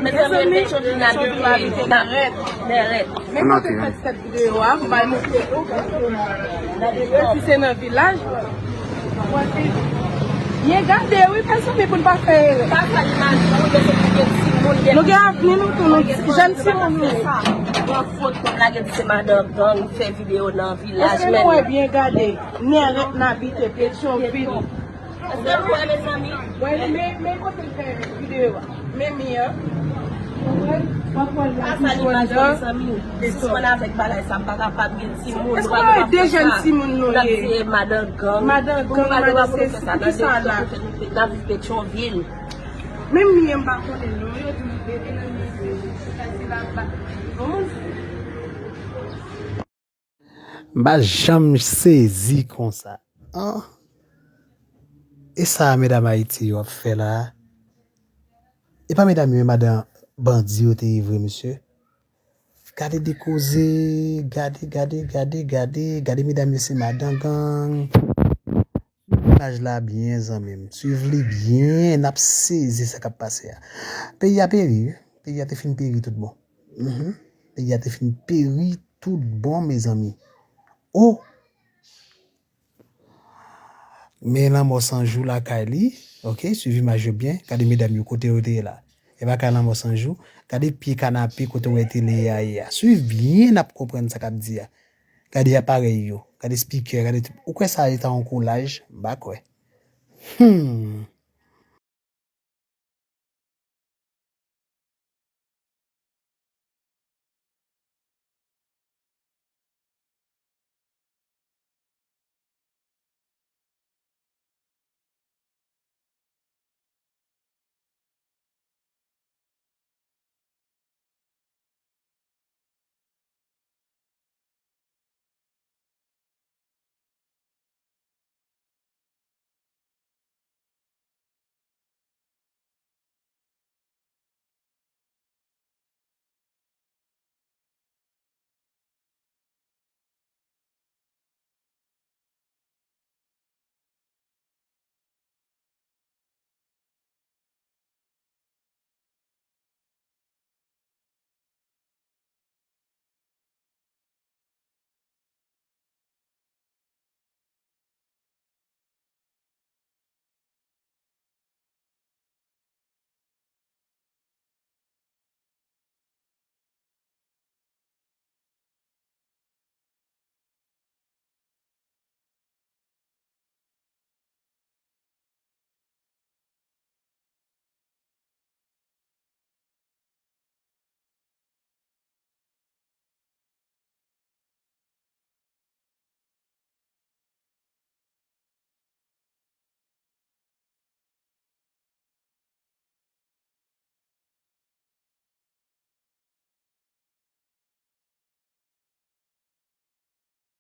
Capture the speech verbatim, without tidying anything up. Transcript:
Mezanmi, Petyonvil la byen rèd. Byen rèd. Men kote fèt fèt videyo a, m bay montre ou. Gade si se nan vilaj. Byen gade, wi, mezanmi, pou n pa fè erè. Pa fè imaj, wi, men se pou gen timoun, gen Nou gen avni nou tou, nou jèn timoun nou ye. Pran foto, lage di se madan gang, fè videyo nan vilaj. Èske nou wè byen gade? Nèrèt n abite, Petyonvil. Èske nou wè, mezanmi? Wè, men, men kote l fè videyo a. Men mi an. Ou wè l, w ap wè l la. Pase a imaj, mezanmi. Sispann avèk bagay sa, m pa kapab gen timoun. Èske w wè de jèn timoun nou ye? N ap di madan gang. Madan gang, madan se ki sa la? N ap viv Petyonvil. Menm li menm pa konnen non, yo di li bebe nan mezi, se la ba. M pa janm sezi konsa. An? E sa medam Ayiti yo ap fè la? E pa medam yo, e madan bandi yo te ye vre, mesye. Gade de koze, gade, gade, gade, gade, gade medam yo se madan gang. Swiv imaj la byen, zanmi m. Swiv li byen, n ap sezi sa k ap pase a. Peyi a peri, wi. Peyi a te fin peri tout bon. Mhm. Peyi a te fin peri tout bon, mezanmi. Oh! Men lanmò san jou lakay li, ok, swiv imaj yo byen, gade medam yo kote yo te ye la. E pa kay lanmò san jou, gade pye kanape kote w wè tele a ye a. Swiv byen, n ap konprann sa k ap di a. Gade aparèy yo, gade spikè, gade tout. Ou kwè sa e ta yon kolaj? M pa kwè. Hmm.